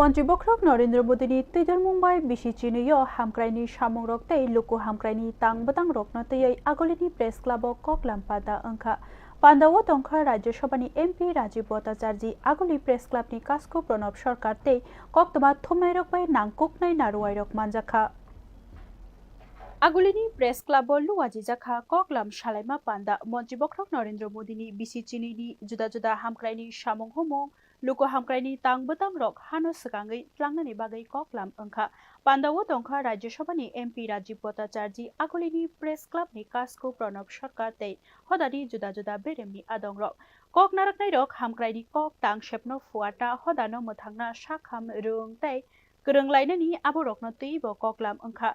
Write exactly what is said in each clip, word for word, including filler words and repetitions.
Montri bokhorok Narendra Modini twidulmung bai bisi chinwi-o hamkraini samungrok tei luku hamkraini tang bwtangrokno twiwi Agulini Press Club-o koklam panda wngkha. Panda-o tongkha Rajya Sabhani M P Rajiv Bhattacharjee, Aguli Press Club-ni kasku Pranab Sarkar tei koktwma thumnairok bai nangkuknai naruwairok manjakha. Agulini Press Club-o luajijakha koklam salaima panda. Montri bokhorok Narendra Modini bisi chinwini juda juda hamkraini samung humung, luku hamkraini tang bwtangrok hano swkangwi tlangnani bagwi koklam wngkha. Panda-o tongkha Rajya Sabhani M P Rajiv Bhattacharjee, Agulini Press Club-ni kasku Pranab Sarkar tei hodani juda juda beremni adongrok. Kok narwknairok hamkraini kok tang sepno phuarna, hodano mwthangna sakham rwng tei kwrwng lainani aborokno twibo koklam wngkha.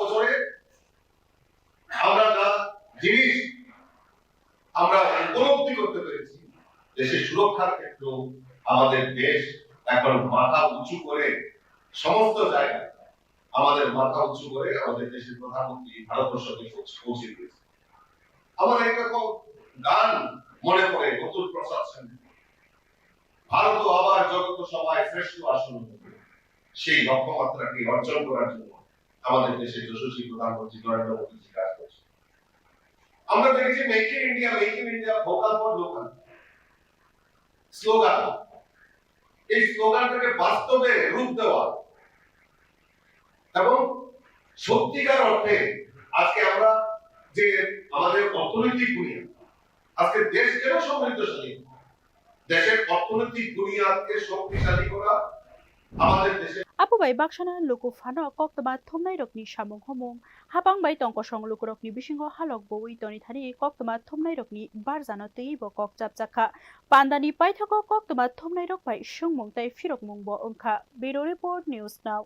বছরে আমরা যা জিনিস আমরা উপলব্ধি করতে পেরেছি, দেশের সুরক্ষার ক্ষেত্রেও আমাদের দেশ এখন মাথা উঁচু করে সমস্ত জায়গায় আমাদের মাথা উঁচু করে আমাদের দেশের প্রধানমন্ত্রী ভারতবর্ষকে পৌঁছে, পৌঁছে দিয়েছে। আমার একটা ক-, গান মনে পড়ে অতুল প্রসাদ সেন, "ভারত আবার জগত সভায় শ্রেষ্ঠ আসন", সেই লক্ষ্যমাত্রাকে অর্জন করার জন্য আমাদের দেশের যশস্বী প্রধানমন্ত্রী নরেন্দ্র মোদীজি কাজ করছেন। আমরা দেখেছি make in India, make in India, vocal for local slogan, এই স্লোগানটাকে বাস্তবে রূপ দেওয়া এবং সত্যিকার অর্থে আজকে আমরা যে আমাদের অর্থনৈতিক বুনিয়াদ, আজকে দেশ কেন সমৃদ্ধশালী? দেশের অর্থনৈতিক বুনিয়াদকে শক্তিশালী করা আমাদের দেশের Abo bai baksana luku phano koktwma thumnairokni samung humung, hapang bai tongkosong lukurokni bisingo halok bowi toni thani koktwma thumnairokni barjano twibo kok chapjakha. Pandani paithago koktwma thumnairok bai swngmung tei phirokmungbo wngkha. Bureau Report, News Now.